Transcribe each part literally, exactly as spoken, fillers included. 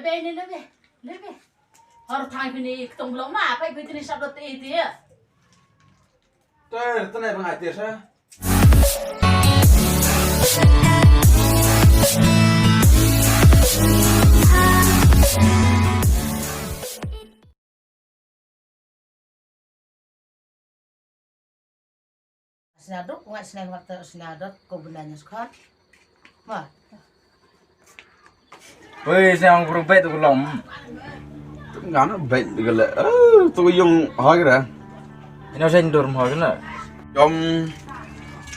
Be ne, ne be, ne be. Har thang pini ketong belum ma, apa ikut ini sabda te itu ya. Ter, tenai pengatir sa. Sna duk, nga sna wat sna dot, ko benda nya skhat. Ma. Wei, sna ong bru bet tu kelom. Nga na bet gele. Eh, tu yung hoi kra. Ino sen dur mo kena. Yom,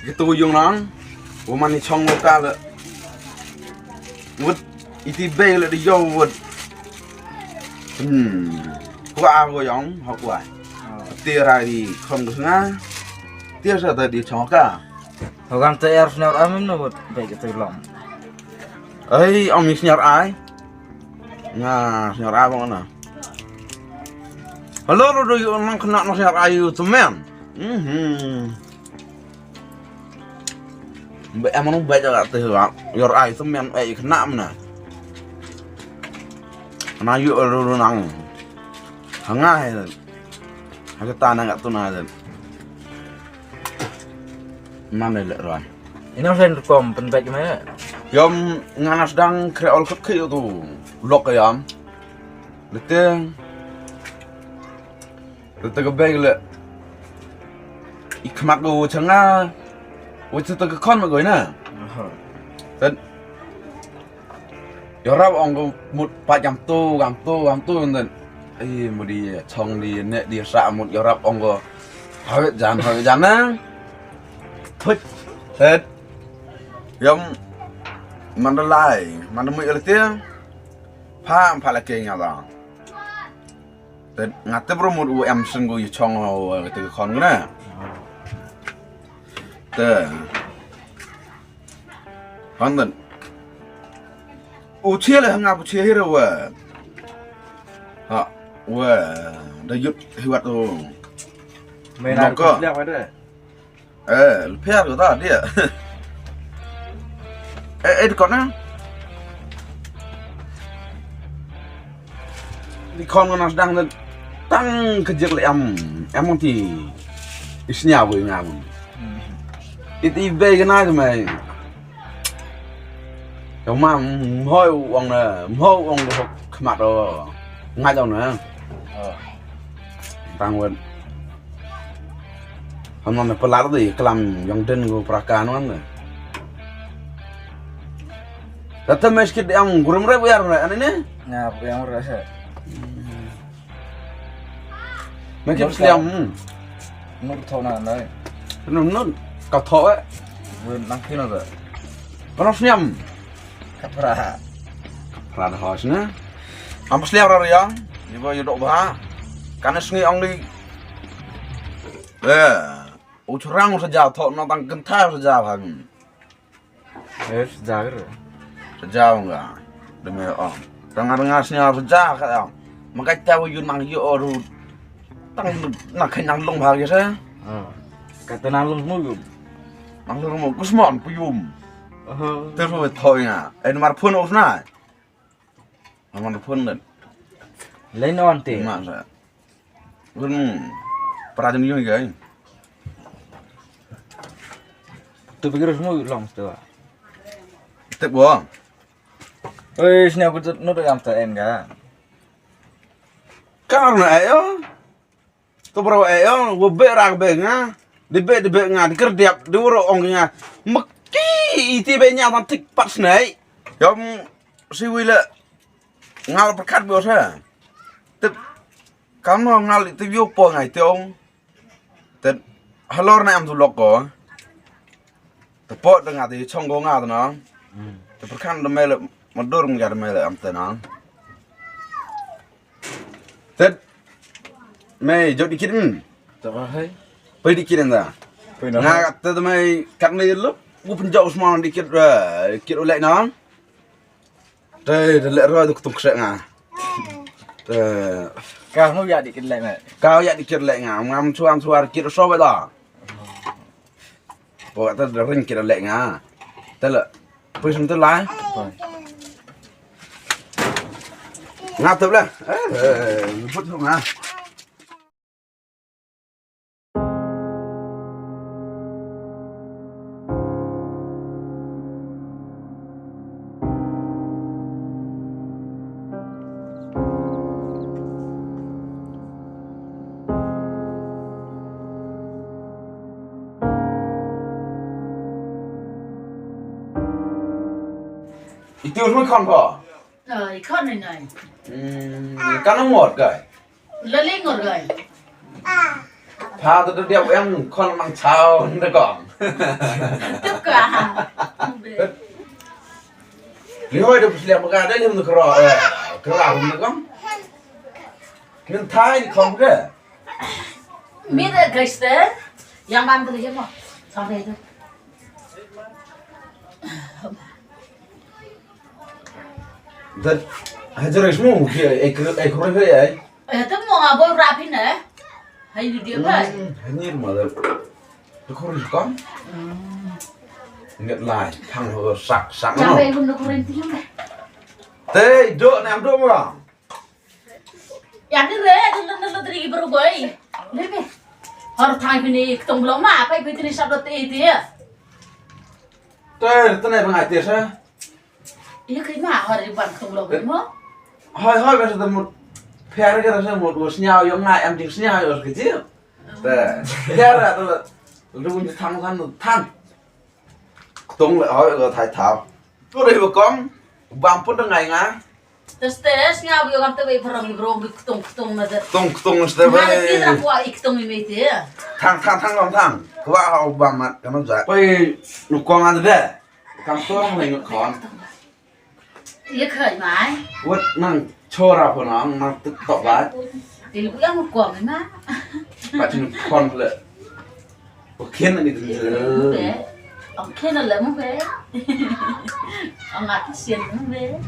gitu yung nang. Wo man ni chong wo ka le. Wut, iti bei le di yo wut. Hmm. Kwa go yong, ha kwa. Ti ra di khom dus nga. Ti sa ta di chong ka. Ho kan te er senior am no wut bei ke tu long. Ai, am senior ai. Nga senior ai bang na. Hello, ro do yo nang kena no senior ai tu men. Mhm. Ba em nong ba ja te ha. Yor ai tu men ai kena mena. Na yu ru ru nang. Hanga he. Ha ka ta nang tu na den. Mane le ro. Ina sen kom pen ba me. Yom nga nas dang kre ol khut khi tu. Lok yom. Leteng. Te te ka bag le. I khmat ko changa. Wo te te ka khon ma ko na. Aha. Te. Yorap ong ko mut pa jam tu, jam tu, jam tu, te. Ai, mut di chong di ne di sa mut yorap ong ko. Hawet jan, hawet jan na. Thut. Te. Yom. Mandalay, mandamui ele te. Pa, pa la ke nya da. Te nga te bro mut u em seng go yu chong ho, te ka khon gna. Te. Khon den. U chia le nga bu chia hira wa. Ha, wa. Da yut hiwat o. Me na ko. Eh, lpher ko ta dia. Eh, eh, ko na. Di kon na dang na tang kejek le am. Am ti. Isnya bu ngam. Iti be na mai. Ka ma mhoi u ong na, mhoi u ong na khmat o. Ngai ong na. Tang wen. Ham na pelar di kelam yong den gu prakan wan na. Tata meskit yang gurum re buyar na ane ne? Nga yang re sa. Meskit sliam. Nur tho na nai. Nur nur ka tho eh. Wen nang kino da. Kono sliam. Kapra. Kapra da hos na. Am sliam ra yang. Ibo yudok ba. Kana sngi ong di. Eh. U churang u saja tho no tang kentha u saja ba. Eh, saja ke. Saja nga. Deme ong. Tang nga snya saja ka ong. Makai ta u yun nang yu oru. Tang na kai nang long ba ke sa. Ah. Kata nang long mu yum. Nang long mu kusmon pu yum. Aha. Te ru tho nga. Eh, mar phone off na. Amon phone den. Lain on te. Ma sa. Gun pra jin yung gai. Tu pikir semua long tu. Tep bo. Oi, sini aku tu nut yang ta en ga. Kar na ayo. To bro eh yo, wo be rak be nga. Di be di be nga, di kerdiap, di woro ong nga. Meki iti be nya tan tik pat snei. Yom si wi le ngal perkat be sa. Tip kam no ngal iti yo po ngai tiong. Tet halor na am tu lok ko. Te po de nga ti chong go nga te na. Te perkan de mele madur nga de mele am te na. Tet me jot dikit mm. Te ba hai. Pe dikit enda. Pe na. Nga te te me kat me lo. Gu penjau usman dikit eh, dikit ulek na. Te de lek roi tu ketung ksek nga. Te ka mu ya dikit lek me. Ka ya dikit lek nga. Ngam suam suar dikit so be da. Pok ta da ring kira lek nga. Ta la. Pui sum ta la. Pui. Nga tep le. Eh, eh, put nga. Itu mui khon ko. Ai, khon nai nai. Hmm, kan ngot kai. Lali ngot kai. Pha tu dia em khon mang chao nda kong. Tuka. Li hoi de pusliam ga de lim kro. Kro nda kong. Min thai khon ke. Min de guys de. Yang ban tu je mo. Sampai tu. Dat hajar ismu ki ek ek roi hai ai. Eh, tu mo nga boy rap hi ne. Hai di dia bai. Hanyir ma dat. Tu khori kam. Ngat lai thang ho sak sak no. Sampai gum tu khori ti. Te do nam do mo. Ya ni re, tu tu tu tu ri baru boy. Lebe. Har thang bini ketong belum ma, apa ibu tini sabda te dia. Te te ne bang ati sa. Iya kai ma har di ban ketong belum mo. Hoi hoi biasa temu. Pher ke rasa mo dua senyau yo ngai em ding senyau yo kecil. Te. Pher atau lu pun thang thang thang. Ketong le hoi ko thai thau. Tu ri ba kong. Bang pun dengai nga. Tes tes nga bi orang te bai perang bi berong bi ketung ketung na de. Ketung ketung na de. Nga de ti ra kwa i ketung i mei te. Thang thang thang long thang. Kwa ha u ba mat ka no ja. Pai nu kong an de. Kam tong le ngut khon. Ye khai mai. Wat nang chora pho nang nang tuk tok ba. Ti lu yang kong ma. Ba tin khon le. Ong kien ani dun. Ong kien ala mo be. Ong aki sien mo be.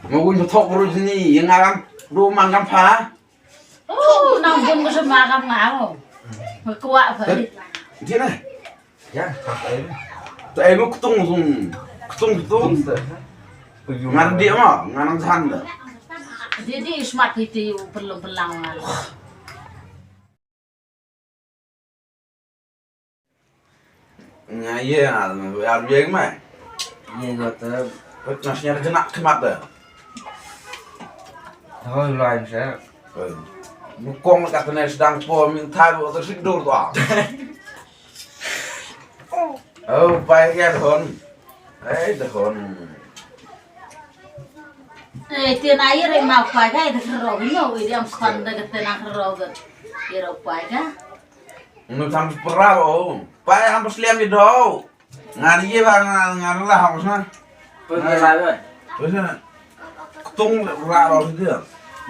Mo gun thok ru ni yang aram ru man kam pha. Oh, nang bun ko sama kam ngau. Ko wa pha. Ti na. Ya, ta ai. Ta ai mo kutung kutung. Kutung kutung. Ngar dia ma, ngar nang san da. Dia di ismat hiti perlu pelang. Nga ye nga ar ye nga. Ye nga te. Wat nas nyar jenak kemat da. Hoi lain sa. Bukong ka tene sedang po min thai bo te sik dur to. Oh, pai ya hon. Eh, de hon. Eh, tian air eh mau pai ka de ro no, wi diam khon de ke tenang ro de. Iro pai ka. Ngi tham pra o. Pai ham sliam i do. Ngan ye ba ngan ngan la ham sna. Pai la ba. Pai sna. Ktung ra ro dia.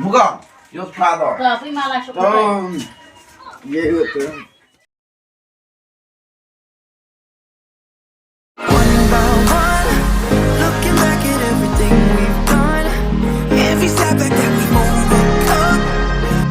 Muga. Yo pra do. Ka pi ma la shu. Tom. Ye u tu.